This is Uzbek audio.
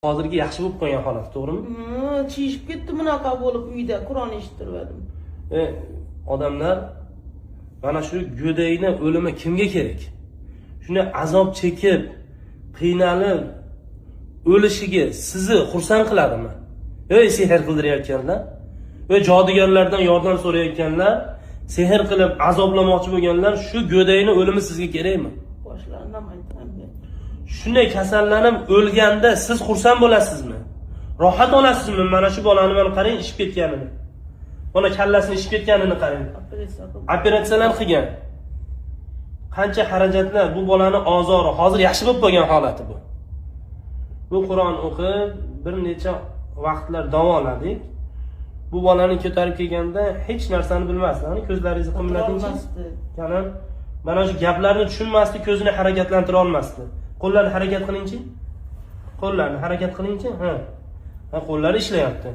Hozirgi yaxshi bo'lib qolgan holat, to'g'rimi? Chishib ketdi bunaqa bo'lib uyda Qur'on eshittirdim. Odamlar mana shu go'dakni o'limi kimga kerak? Shunday azob chekib, qiynalib o'lishiga sizni xursand qiladimi? Ey sehr qildirayotganlar, ey jodugarlardan yordam so'rayotganlar, sehr qilib azoblamoqchi bo'lganlar, shu go'dakni o'limi sizga kerakmi? Boshlaridan aytaman. Shunday kasallanib o'lganda siz xursand bo'lasizmi? Rohat olasizmi? Mana shu bolani mana qarang ishib ketganini. Mana kallasini ishib ketganini qarang. Operatsiya qilib. Operatsiyalar qilgan. Qancha xarajatlar, bu bolani ozori, hozir yaxshi bo'lib qolgan holati bu. Bu Qur'on o'qib bir necha vaqtlar davoladik. Bu bolani ko'tarib kelganda hech narsani bilmasdi. Hani ko'zlaringizni qimlatingchi. Olmasdi. Qani mana shu gaplarni tushunmasdi, ko'zini harakatlantira olmasdi. Qo'llarni harakat qilingchi. Qo'llarni harakat qilingchi. Ha. Ha, qo'llari ishlayapti.